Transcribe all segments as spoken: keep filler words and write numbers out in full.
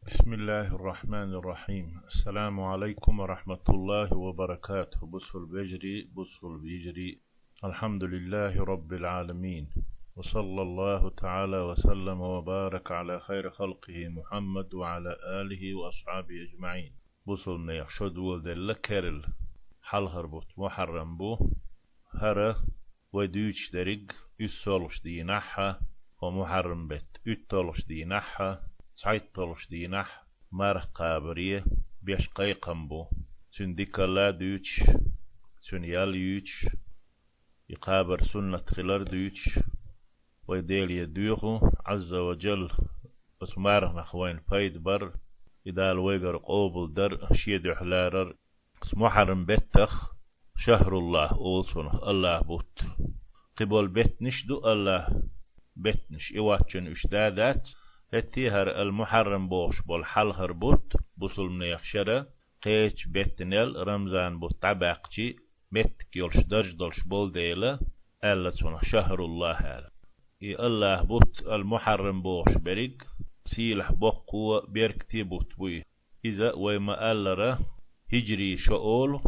بسم الله الرحمن الرحيم. السلام عليكم ورحمة الله وبركاته. Бусул бежри, бусул бижри. الحمد لله رب العالمين. وصلى الله تعالى وسلم وبارك على خير خلقه محمد وعلى آله وأصحابه أجمعين. Бусулнех шо доладелла керла хьалхара бутт Мухьаррам бу. ХӀара вай дуьйцуш дерриг уьссолгӀачу дийнахь а, хӀо Мухьаррам бетта уьттолгӀачу дийнахь а, цхьайттолгӀачу дийнахь а марха кхабаре беш кхайкхам бу. Цуьнан дикалла дуьйцуш, цуьнан ял юьйцуш, и кхабар суннат хилар дуьйцуш, вай Деле доьху, Ӏазза ва Джалла, оцу марханах вайна пайда бар, и Дала вайгара къобал дар, шен дуьхьа ларар. Оцу Мухьаррам беттах, шахруллахӀ олу цунах, АллахӀ бутт. Кхиболу беттанаш ду АллахӀ беттанаш, и воцчунна уьш да дац, хӀетте а хӀара ал-Мухьаррам бохуш болу хьалхара бутт бусулнех шера, кхечу беттанел Рамзан бутт дӀабаьккхича меттиг йолуш, дарж долуш болу дела, аьлла цунах шахруллахӀ аьлла. И АллахӀ бутт ал-Мухьаррам бохуш берриг сийлахь, боккха, беркате бутт бу и. Иза вай ма-аллара, хӀиджри шо олу,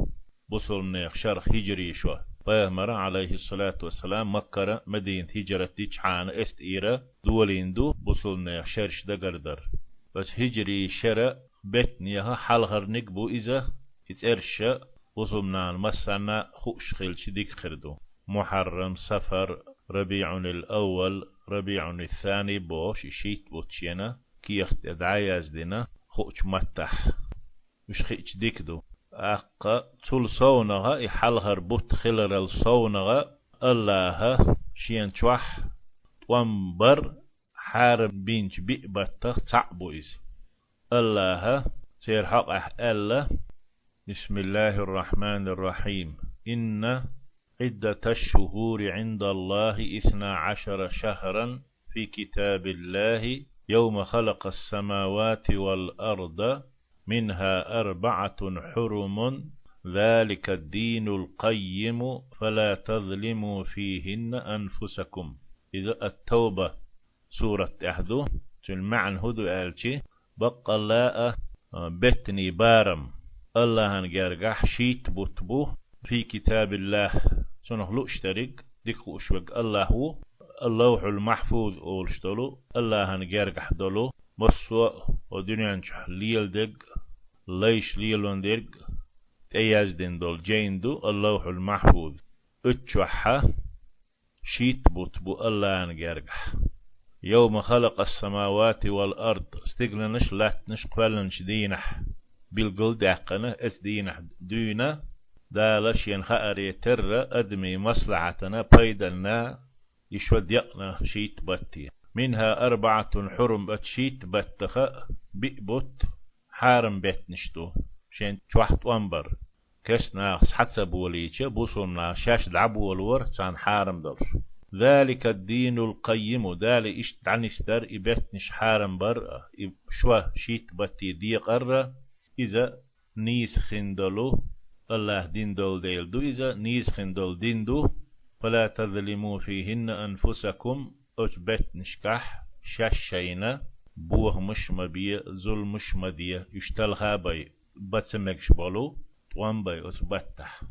бусулнех шарх хӀиджри шо. Пайхамара, Ӏалайхиссалату вассалам, Маккара Мадинат хӀиджрат дичхьана эс тӀера долийна ду бусулнех шераш дагардар. Оцу хӀиджри шера беттанех хьалхарниг бу иза, и цӀераш а бусулнахна массарна хууш хилча дика хир ду. Мухьаррам, Сафар, РабиӀунил-Аввал, РабиӀунис-Сани бохуш, и шийтта бутт шена кехат тӀе дӀаяздина, хуучу маттахь. Уьш хиъча дика ду. ТӀаккха цул совнагӀа, и хьалхара бутт хиларал совнагӀа, АллахӀа шена чохь тӀом бар хьарам бинчу биъ баттах цхьаъ бу иза. АллахӀа церан хьокъехь аьлла: بسم الله الرحمن الرحيم. إن عدة الشهور عند الله اثنا عشر شهرا في كتاب الله يوم خلق السماوات والأرض منها أربعة حرم ذلك الدين القيم فلا تظلموا فيهن أنفسكم. Иза Ат-Тавба сурат тӀехь ду, цуьнан маьӀна хӀун ду аьлчи, баккъалла а, а, беттанийн барам, АллахӀан гергахь шийтта бутт бу, фи китабиллахӀ, цунах лууш дерриг, дика хууш верг АллахӀ ву, Лавхьул-Махьфуз олуш долу, АллахӀан гергахь долу, массо а дуьнен чохь леладерг, лайш лелон дерг, тӀеяздина долу жайна ду Лавхьул-Махьфуз. Оцу чохь шийтта бутт бу АллахӀан гергахь. Йовма халакъас-самавати вал ард, стигланаш а, латтанаш а кхоьллинчу дийнахь билггал а даьккхина, оцу дийнахь дуьйна Дала шена хааре терра адамийн маслахьатана, пайданна и шо декъна шийтта батте. Минха арбаӀатун хьурум, оцу шийтта баттаха биъ бутт хьарам беттанаш ду, шен чохь тӀом бар. Кешнах нах схьа ца болийча, бусулнах шаьш дӀаболавар царна хьарам долуш. Залика ад-динул къаййиму, Дала иштта дӀанисдар и беттанаш хьарам бар а, и шо шийтта батте декъар а, иза нийса хин долу, АллахӀа дин долу дела ду иза, нийса хин долу дин ду. Фала тазлиму фихинна анфусакум, оцу беттанашкахь шаьш шайна бохамаш а ма бе, зуламаш а ма де, уьш талха а бай, бан ца мегаш болу тӀом бай оцу баттахь.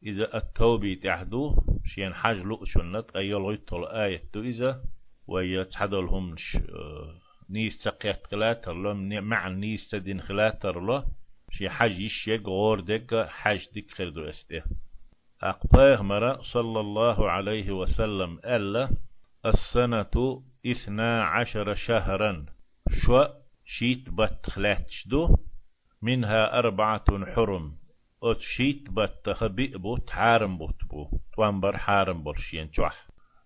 Иза Ат-Тавби тӀехь ду, шена хьажа луучунна ткъе ялхитталгӀа аят ду иза, вай цхьадолу хӀуманаш, э, нийса ца кхетта хила тарло, не-, маьӀна нийса ца дина хила тарло, шен хьажа йиш ерг, гӀора дерг а хьаьжча дика хир ду оцу тӀе. ТӀаккха пайхамара, саллаллаху Ӏалайхи ва саллам, аьлла: «Ас-санату исна Ӏашара шахран». Шо шийтта баттах лаьтташ ду, «минха арбаӀатун хьурум». Оцу шийтта баттаха биъ бутт хьарам бутт бу, тӀом бар хьарам болуш шен чохь.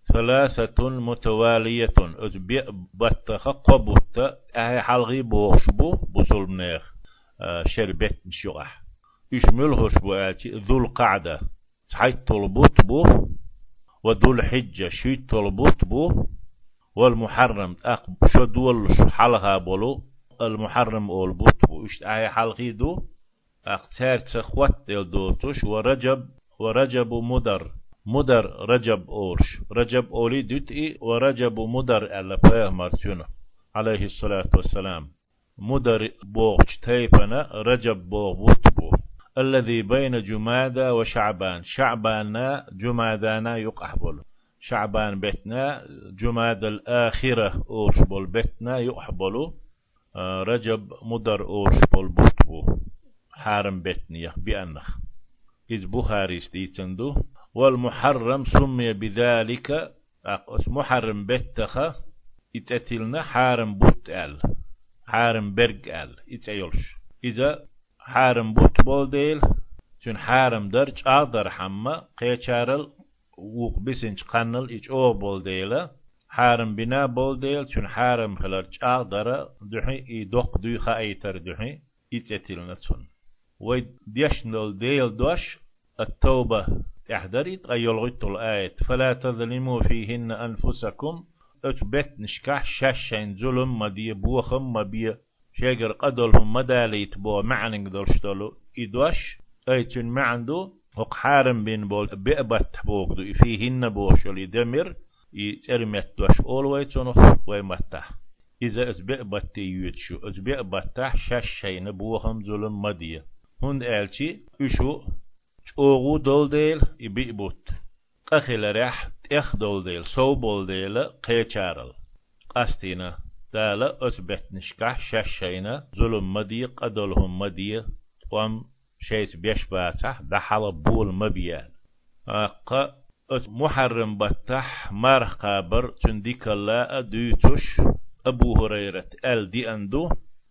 «Саласатун мутавалиятун», оцу биъ баттаха кхо бутт тӀаьхье хьалхе бохуш бу бусулбанех, а, шер беттанаш юкъахь. Уьш муьлхарш бу аьлча, Зулкъаъда, цхьайтталгӀа бутт бу, ва Зулхьиджа, шийтталгӀа бутт бу, вал Мухьаррам, тӀаккха шо долуш хьалха болу ал-Мухьаррам олу бутт бу, уьш тӀаьхье хьалхе ду, тӀаккха цаьрца хӀоттаделла доцуш, ва Раджаб, ва Раджабу Мудар, Мудар Раджаб олуш, Раджаб олий дуьту и, ва Раджабу Мудар аьлла пайхамара цуьнан, Ӏалайхиссалату вассалам. Мудар бохучу тайпана Раджаб боху бутт бу. الذي بين جمادى وشعبان. ШаӀбанна, Джумадана юкъахь болу. ШаӀбан беттана, Джумадал ахира олуш болу беттана юкъахь болу, а, Раджаб, Мудар олуш болу бутт бу. Хьарам беттанех бианнах. Иза Бухарис дийцина ду. والمحرم سمي بذلك. ТӀаккха оцу Мухьаррам беттаха и цӀе тиллина хьарам бутт аьлла. Хьарам берг аьлла, и цӀе йолуш. Иза хьарам бутт болу дела, цуьнан хьарам дар чӀагӀдархьама, кхечарал вукху бисинчу кханнал и чӀогӀа болу дела, хьарам бина болу дела, цуьнан хьарам хилар чӀагӀдара дуьхьа, и доккха дуй хаийтар дуьхьа, и цӀе тиллина цунна. Вай дешна долу Делан дош, Ат-Тавба тӀехь дара и ткъе йолгӀуьтталгӀа аят: «Фала тазлиму фихинна анфусакум», оцу беттанашкахь шаьш шайна зулам ма де, бохам ма бе, шайгара къа долу хӀума ма далийта боху маьӀниг долуш долу и дош, ай цуьнан маьӀна ду, хӀокху хьарам бина болу беа баттахь боху ду и, фихинна бохуш йолу и де мир, и цӀерметта дош олу вай цунах вай маттахь. Иза оцу беа батте йоьдуш ю, оцу беа баттахь шаьш шайна бохам, зулам ма де. ХӀунда аьлча уьш ву чӀогӀа долу дела и биъ бутт, къа хиларехь тӀех долу дела, сов болу дела кхечарал. Къастийна Дала оцу беттанашкахь шаьш шайна зулам ма де, къа долу хӀума ма де, тӀом шайца беш бацахь, дӀахьала бола ма бе аьлла. ТӀаккха оцу Мухьаррам баттахь марха кхабар цуьнан дикалла а дуьйцуш, Абу ХӀурайрат аьлла деана ду,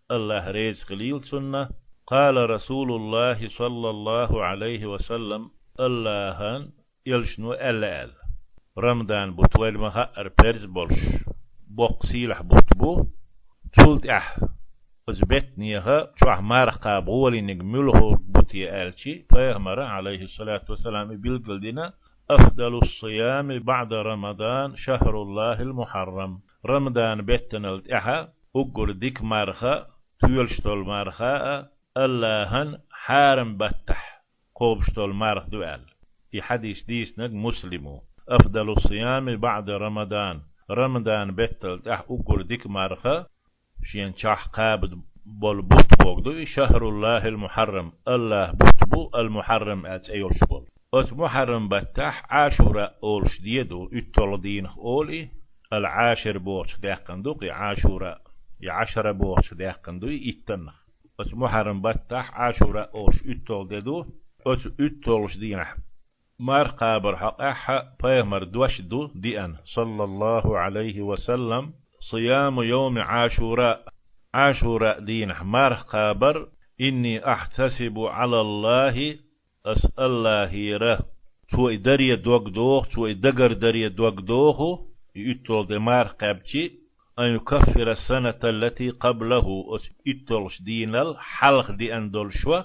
АллахӀ реза хилийла цунна: «Къала Расулуллахи саллаллаху Ӏалайхи ва саллам», АллахӀан элчано аьлла аьлла. Рамадан бутт вайна ма-хаъара парз болуш, боккха сийлахь бутт бу. Цул тӀаьхьа оцу беттанеха чохь марха кхаба гӀолийниг муьлха бу те аьлча, Пайхамара, Ӏалайхиссалату вассалам, и билгалдина: «Афдалус-сиями баӀда Рамадан шахруллахил мухьаррам». Рамадан беттанал тӀаьхьа уггар дика марха, тоьлуш долу марха а, АллахӀан хьарам баттахь кхобуш долу марха ду аьлла. И хьадис дийцинарг Муслим ву. «Афдалус-сиями баӀда Рамадан». Рамадан беттал тӀаьхьа уггар дика марха, шена чохь кхаба болу бутт боху ду и, шахруллахил мухьаррам, АллахӀан бутт бу, ал-Мухьаррам аьлла цӀе йолуш болу. Оцу Мухьаррам баттахь Ӏашура олуш де ду, уьтталгӀа дийнах олу и, ал-Ӏашир бохучух даьккхина ду-кх и Ӏашура, и Ӏашара бохучух даьккхина ду и иттаннах. Оцу Мухьаррам баттахь Ӏашура олуш уьтталгӀа де ду, оцу уьтталгӀачу дийнахь марха кхабар хьокъехь Пайхамара дош ду деана, саллаллаху Ӏалайхи ва саллам: «Сияму йовми Ӏашура», Ӏашура дийнахь марха кхабар, «инни ахьтасибу Ӏалаллахи», ас АллахӀера, цо и даре дог доху, цо и дагардаре дог доху, и уьтталгӀа де марха кхаьбча, «ан юкаффира ас-саната аллати къаблаху», оцу уьтталгӀачу дийнал хьалха деана долу шо,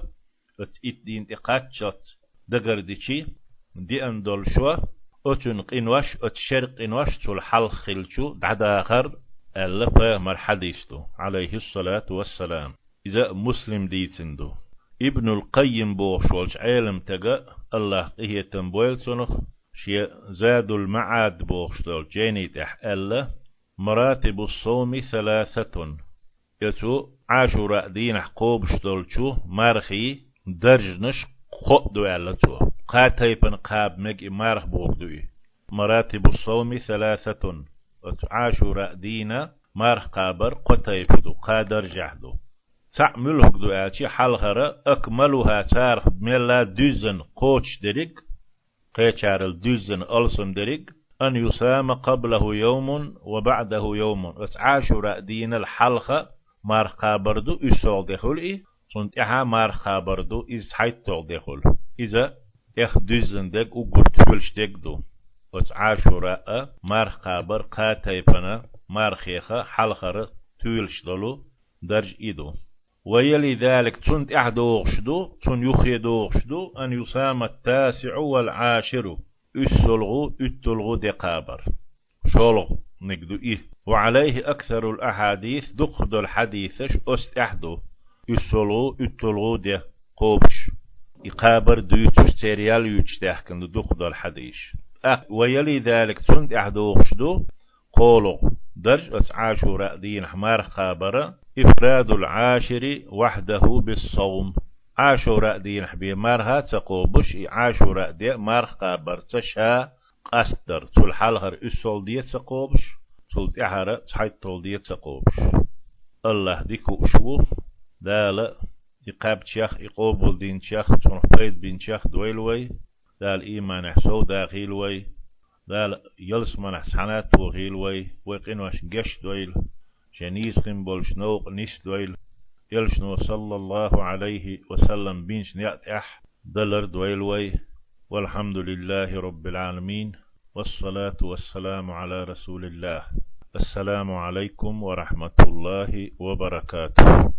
оцу итт дийна тӀе кхаччалц дагардича деана долу шо, оцун къинош, оцу шеран къинош цул хьалха хилча дӀадахар, аьлла Пайхамара хьадис ду, Ӏалайхиссалату вассалам. Иза а Муслим дийцина ду. Ибнул Къаййим бохуш волчу Ӏеламстага, АллахӀ къинхетам бойла цунах, шен «Задул МаӀад» бохуш долчу жайни тӀехь аьлла: «Маратибус-савми саласатун». Оцу Ӏашура дийнахь кхобуш долчу мархийн даржанаш кхоъ ду аьлла цо. Кхаа тайпана кхаба мега и марха боху ду и. «Маратибус-савми саласатун». Оцу Ӏашура дийнахь марха кхабар кхо тайпа ду, кхаа даржехь ду. Цхьаъ муьлхарг ду аьлча, хьалхара, акмалуха, царах мелла дуьззина кхочуш дерриг, кхечарал дуьззина алсам дерриг, «ан юсама къаблаху йовмун ва баӀдаху йовмун». Оцу Ӏашура дийнал хьалха марха кхабар ду, уьссалгӀа де хуьлу и, цунна тӀаьхьа марха кхабар ду, иза цхьайтталгӀа де хуьлу. Иза тӀех дуьззина дерг, уггар тоьлуш дерг ду. Оцу Ӏашура а марха кхабар кхаа тайпана мархех хьалхара тоьлуш долу дарж и ду. «Ва яли залик», цунна тӀаьхьа догӀуш ду, цунна юххе догӀуш ду, «ан юсама ат-тасиӀу вал-Ӏаширу», уьссалгӀу, уьтталгӀу де кхабар, шолгӀаниг ду и. «Ва Ӏалайхи аксарул ахьадис», дукхах долу хьадисаш оцу тӀаьхьа ду, уьссалгӀу, уьтталгӀу де кхобуш, и кхабар дуьйцуш, церан ял юьйцуш даьхкина ду дукхах долу хьадисаш. ТӀаккха «ва яли залик», цунна тӀаьхьа догӀуш ду кхоалгӀа дарж оцу Ӏашура дийнахь марха кхабара, إفراد العاشر وحده بالصوم. Ӏашура дийнахь бен марха ца кхобуш, и Ӏашура де марха кхабарца ша къастдар, цул хьалхара уьссалгӀа де ца кхобуш, цул тӀаьхьара цхьайтталгӀа де ца кхобуш. АллахӀ дика вууш ву, Дала и кхаьбначех, и къобалдинчех цунах пайда бинчех дойла вай, Дала ийманехь сов дахийла вай, Дала ялсаманехь цхьана а тохийла вай, вай къинош геч дойла, шен нийса хин болчу новкъа нисдойла, элчано, саллаллахӀу Ӏалайхи ва саллам, бинчу некъа тӀехь далар дойла вай. والحمد لله رب العالمين، والصلاة والسلام على رسول الله. السلام عليكم ورحمة الله وبركاته.